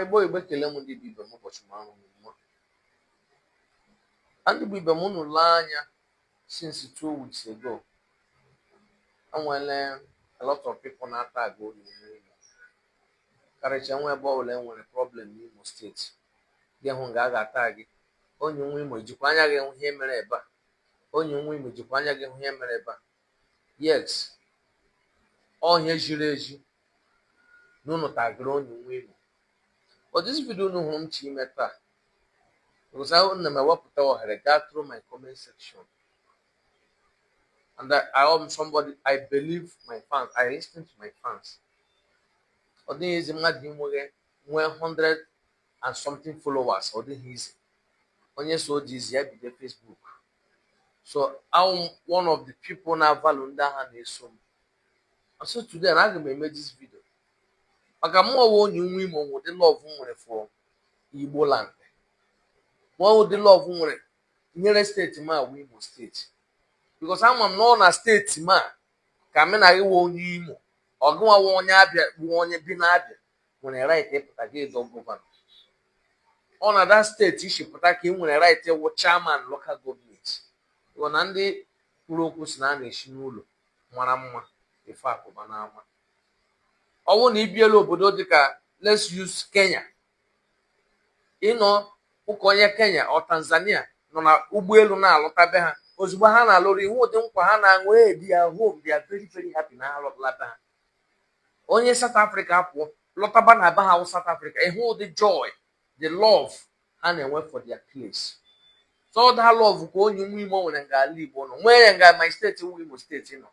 Igbo Igbo, ekele m ndị Igbo ibe m. Ụbọchị mara unu mma. Ndị Igbo ibe m, unu lee anya, since 2 weeks ago, enwere a lot of people na-ata aga unu n'Imo, karịchaa nwa ebe ọbụla enwere problem n'Imo Steeti, gị hụ nga a ga-ata gị onye nwe Imo, jikwa anya gị hụ ihe mere ebe a. Onye nwe Imo, jikwa anya gị hụ ihe mere ebe a. Yes, ọhịa jiri eji na unu tagịrị onye nwe Imo. But this video unu hụrụ m chi ime taa, because ana m ewepụta ohere gaa through my comment section, and I am somebody, I believe my fans, I listen to my fans. Ọ dịghị ezi mmadụ inweghị nwee hundred and something followers. Ọ dịghị izi onye so dị izi ya bido Facebook. So I'm one of the people na value ndị agha na-eso m. And so today na aga m eme this video maka mụ ọwa onye nwe Imo, nwe ụdị love m nwere for Igbo land, nwa ụdị love m nwere nyere steeti m awụ Imo Steeti, because ama m na ọ na steeti m a ka mụ na gị wụ onye Imo, ọgụnwa wụ onye Abịa, bụ onye bi n'Abịa, nwere right ịpụta gị ịdọ gọvanọ. Ọ na that steeti isi pụta ka ị nwere right ịwụ chairman local gọọmenti. Bụ na ndị kwuru okwu si na a na-esi n'ụlọ mara mma efe akụba n'ama. Ọ bụrụ na ị biela obodo dịka, let's use Kenya, ịnọ ụka onye Kenya ọ Tanzania nọ na ụgbọelu na-alọta be ha, ozugbo ha na-alụrụ ihu ụdị nkwa ha na-aṅụ, hey, their home, they are very very happy na ha alọtala be ha. Onye South Africa pụọ lọtaba na be ha wụ South Africa, ịhụ ụdị joy, the love ha na-enwe for their place. So that love ka onye nwe Imo nwere nga ala Igbo nọ nwee ya nga my steeti wụ Imo Steeti nọ.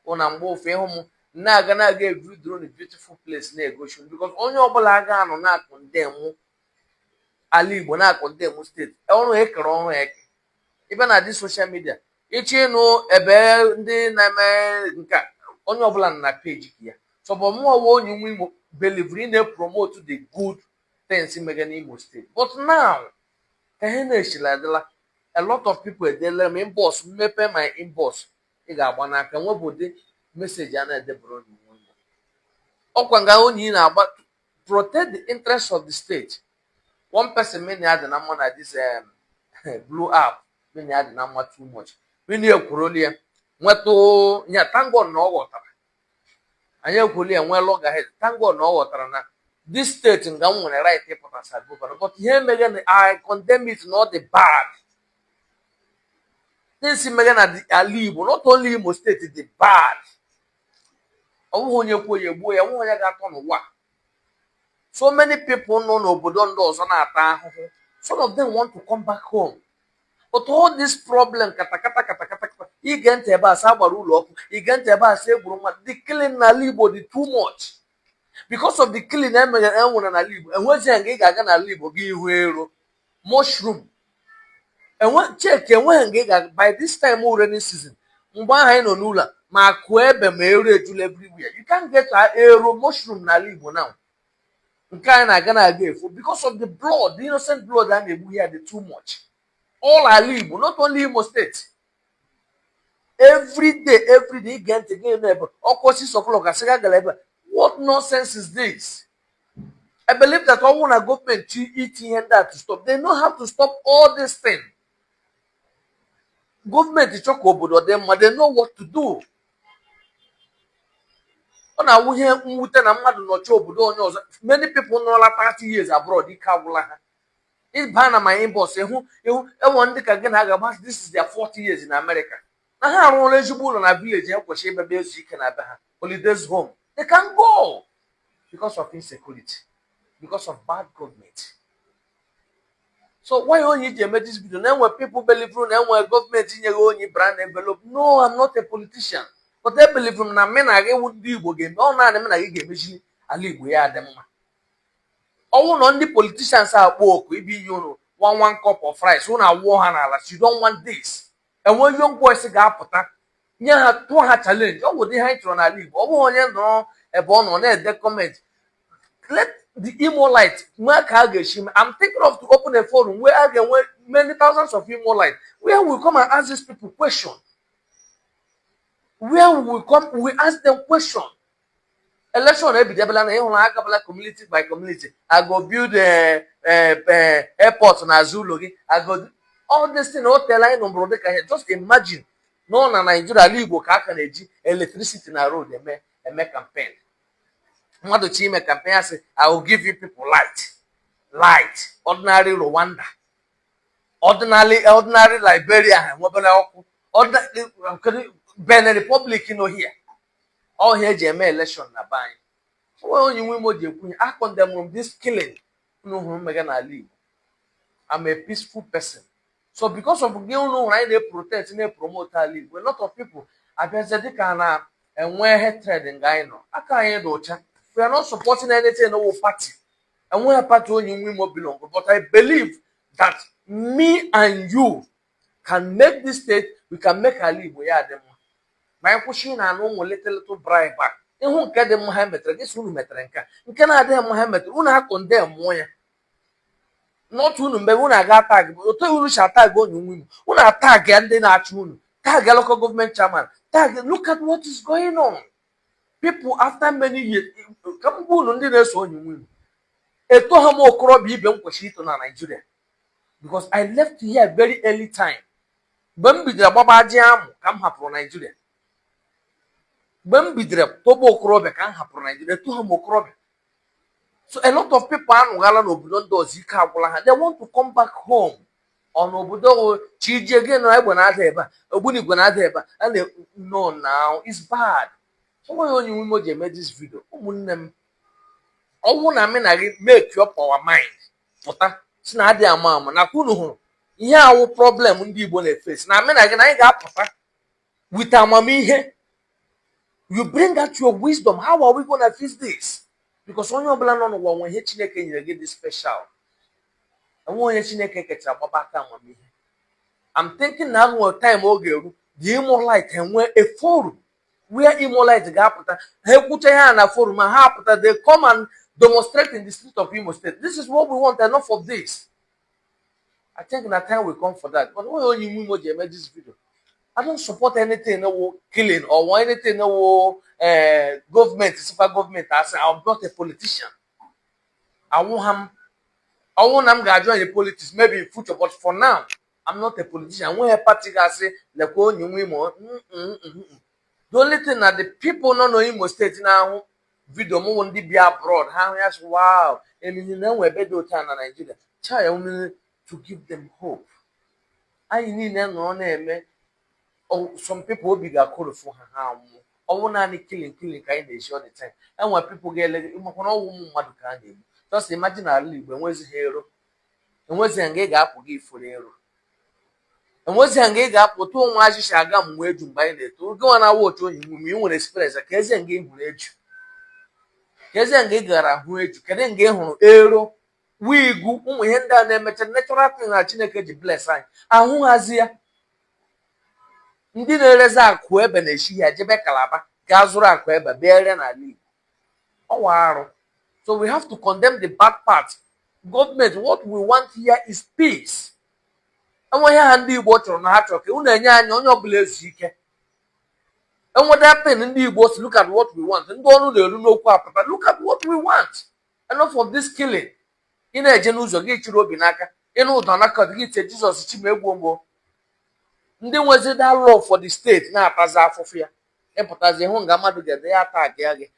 Bụ na mgbe ofe ịhụ m na-aga na-aga every drone beautiful place na-egosi m, because onye ọbụla aga anọ na-acondemn ala Igbo, na-acondemn steeti, ọrụ ekere ọrụ eke. Ịbịa na dị social media, ịchọ ịnụ ebe ndị na-eme nke a, onye ọbụla nọ na peji ya. Sọbọ mụọ wụ onye nwe Imo, believe ị na-promote the good things mege n'Imo Steeti. But now ka ihe na-echila adịla, a lot of people edela m inbox. Mmepe my inbox, ị ga-agba n'aka nwebụ ụdị message a na-edebere onye nwe Imo. Ọkwa nga onye ị na-agba, protect the interest of the state. One person many ya dị na mma na this blue app, many ya dị na mma too much, many ekwuroli ya nwetụ ya. Thank God na ọ ghọtara. Anyị ekwuli ya nwee loggerhead. Thank God na ọ ghọtara na this state nga m nwere right ịpụta as governor. But ihe emeghe na I condemn it, na ọ dị bad things meghe na ala Igbo, not only Imo Steeti, dị bad. Ọ bụghị onye kwuo ya egbuo ya, nweghị onye ga-atọ n'ụwa. So many people nọ n'obodo ndị ọzọ na-ata ahụhụ. Some of them want to come back home, but all this problem, katakata katakata kata. Ige ntị ebe a sị agbara ụlọ ọkụ, ige ntị ebe a sị egburu mmadụ. The killing n'ala Igbo dị too much. Because of the killing emere enwere n'ala Igbo, enwezighị nga ị ga-aga n'ala Igbo gị ihu ero mushroom enwe cheki, enweghị nga ị ga. By this time, rainy season, mgbe ahụ anyị nọ n'ụlọ a, ma kụọ ebe ma ero ejula everywhere. You can't get ero mushroom n'ala Igbo now. Nke anyị na-aga na-aga efu because of the blood, the innocent blood a na-egbu here dị too much. All ala Igbo, not only Imo State. Every day, every day, ige ntị gị nọ ebe ọkụ 6 o'clock, asị ga gara ebe. What nonsense is this? I believe that ọ bụrụ na gọọmenti itinye ndị a to stop, they know how to stop all this thing. Gọọmenti chọ ka obodo dị mma, they know what to do. Ọ na-awụ ihe mwute na mmadụ nọchi obodo onye ọzọ. Many people nọla 30 years abroad, ike agwụla ha. Ịba na my inbox, ịhụ ịhụ enwe ndị ka gị na aga, this is their 40 years in America, na ha arụọla ezigbo ụlọ na village ha kwesịrị ebe ezu ike na be ha, holidays home. They can go because of insecurity, because of bad government. So why onye ji eme this video na enwe people believe na enwe gọọmenti nyeghị onye brown envelope? No, I'm not a politician, but I believe m na mụ na gị wụ ndị Igbo ga-eme. Ọ naanị mụ na gị ga-emechili ala Igbo ya adị mma. Ọnwụ nọ ndị politicians akpọ oku ibi inye unu one one cup of rice, unu awụọ ha n'ala. You don't want this. Enwe young boys ga-apụta nye ha, tụọ ha challenge. Ọ bụ ụdị ihe anyị chọrọ n'ala Igbo. Ọ bụghị onye nọrọ ebe ọ nọ na-ede comment. Let the Imolite nwee ka a ga-esi. I'm thinking of to open a forum where a ga-enwe many thousands of Imolite, where we come and ask these people question, where we come, we ask them question. Election ebidebela na ịhụrụ agabala community by community. I go build airport n'azụ ụlọ gị. I go all this thing o teela anyị nụbụrụ dịka ihe. Just imagine nọ na Naijiria, ala Igbo, ka aka na-eji electricity na road eme campaign. Mmadụ chi ime campaign, ya sị, "I will give you people light." Light ordinary Rwanda, ordinary Liberia, ha enwebela ọkụ. Benin Republic nọ here. Ọhịa eji eme election na be anyị. Onwe onye nwe Imo ji ekwunye a condemn m this killing unu hụrụ mmega n'ala Igbo. I'm a peaceful person, so because of gị unu hụrụ anyị na-eprotect, na-epromote ala Igbo, a lot of people abịazie dịka na-enwe hatred nga anyị nọ. Aka anyị dị ụcha. We are not supporting anything, no party, enweghị party onye nwe Imo belong, but I believe that me and you can make this state, we can make ala Igbo ya dị mma ma anyị kwụsị ị na-anụ ụmụ little little bribe a. Ịhụ nke dị mma ha metere gị, sị unu metere nke a. Nke na-adịghị mma ha metere, unu ha condemn mụọ ya n'otu unu. Mgbe unu aga tag, otu unu si atag onye nwe Imo, unu atag ya ndị na-achị unu, tag ya local government chairman, tag. Look at what is going on, people. After many years, ka m gwa unu, ndị na-eso onye nwe Imo, eto ha m okorobịa ibe m kwesịrị ito na Nigeria, because I left here very early time. Mgbe m bidoro gbaba ji amụ ka m hapụrụ Nigeria. Mgbe m bidoro toba okorobịa ka m hapụrụ Nigeria. Eto ha m okorobịa. So a lot of people anụghala n'obodo ndị ọzọ, ike agwụla ha, they want to come back home. Ọ n'obodo chijie gị na egbe na-ada ebe a, ogbunigwe na-ada ebe a, a na no, now it's bad. Onweghị onye nwe Imo ji eme this video. Ụmụnne m, ọnwụ na mị na gị make up our mind, pụta si na adịghị ama ama nakwa unu hụrụ ihe awụ problem ndị Igbo na-efesi na mị na gị na anyị ga-apụta with amamihe. You bring out your wisdom. How are we gonna fix this? Because onye ọbụla nọ n'ụwa nwe ihe Chineke nyere gị dị special. Enwe onye Chineke kechara gbaba aka amamihe. I'm thinking na nwere time ọ ga-eru, the Imolite enwe a forum where Imolite ga-apụta, ha ekwucha ihe a na forum ma ha apụta, they come and demonstrate in the street of Imo State. This is what we want, enough of this. I think na time will come for that. But onye onye ime Imo ji eme this video, I don't support anything wo killing or anything wo government sikwa government asị. I'm not a politician. Awụ m ọnwụ na m ga-join the politics maybe in future, but for now I'm not a politician. Enweghị party ga-asị lekwa onye nwe Imo. The only thing na the people nọ n'Imo State na-ahụ video m wụ ndị bịa abroad, ha hụ ya sị, "Wow, emini na enwe ebe dị otu a na Nigeria." Chai, omini to give them hope. Anyị niile nọrọ na-eme, some people obi ga-akụrụfu ha, ha anwụọ. Ọnwụ naanị killing, killing ka anyị na-eji all the time. Enwere people ga-ele makwana ọnwụ ụmụ mmadụ ka a na-egbu. Just imagine, ala Igbo enwezighị ero, enwezighị nga ị ga-apụ gị ifuru ero, enwezighị nga ị ga-apụ tụọ nwa ajịcha aga mmụọ eju. Mgbe anyị na-eto, oge nwa na-awa otu onye mgbe ị nwere experience ka eze nga ị hụrụ eju, ka eze nga ị gara hụ eju, kedu nga ị hụrụ ero, wigu, ụmụ ihe ndị a na-emecha natural thing na Chineke ji bless anyị, ahụghazi ya. Ndị na-erezi akụ ebe na-eshi ya jebe Kalaba gaa zụrụ akụ ebe bịa ere n'ala Igbo. Ọwa arụ. So we have to condemn the bad part. Government, what we want here is peace. Enweghị ha ndị Igbo chọrọ na ha chọrọ ka unu enye anyị onye ọbụla ezu ike, enweta pen. Ndị Igbo si, look at what we want. Ndị ọnụ na-eru n'okwu apụta, look at what we want. Enough of this killing. Ị na-eje n'ụzọ gị chịrị obi n'aka, ịnụ ụdọ n'aka gị tie Jizọs chimegbuo mbụ. Ndị nwezi that love for the state na-atazi afụfụ ya. Ịpụtazi hụ nga mmadụ ga-ede ya tag ya gị,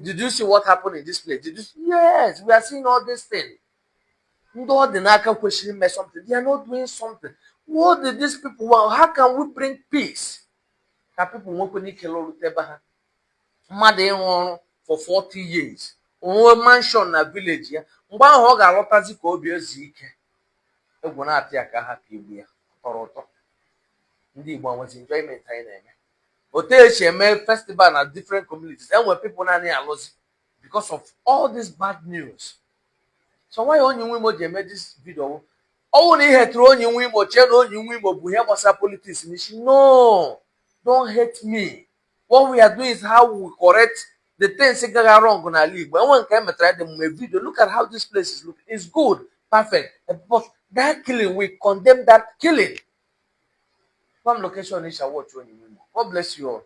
"Did you see what happened in this place? Did you?" Yes, we are seeing all this thing. Ndị ọ dị n'aka kwesịrị ime something, they are not doing something. What did these people want? How can we bring peace ka people nwekwana ike lụrute ebe ha? Mmadụ ịrụ ọrụ for 40 years, onwe mansion na village ya, mgbe ahụ ọ ga-alọtazi ka obi ezu ike, egwu na-atụ ya ka hapụ igbu ya. Tọrọ ụtọ. Ndị Igbo nwezi enjoyment anyị na-eme otu esi eme festival na different communities. Enwere people naanị alụzi because of all this bad news. So why onye nwe Imo ji eme this video? Ọnwụ na ihe tụrụ onye nwe Imo chee na onye nwe Imo bụ ihe gbasara politics n'isi. No, don't hate me. What we are doing is how we correct the things gaga wrong n'ala Igbo. Enwe nke emetara dị mma video. Look at how this place is looking. It's good, perfect, but that killing, we condemn that killing. One location is watch onye nwe Imo. God bless you all.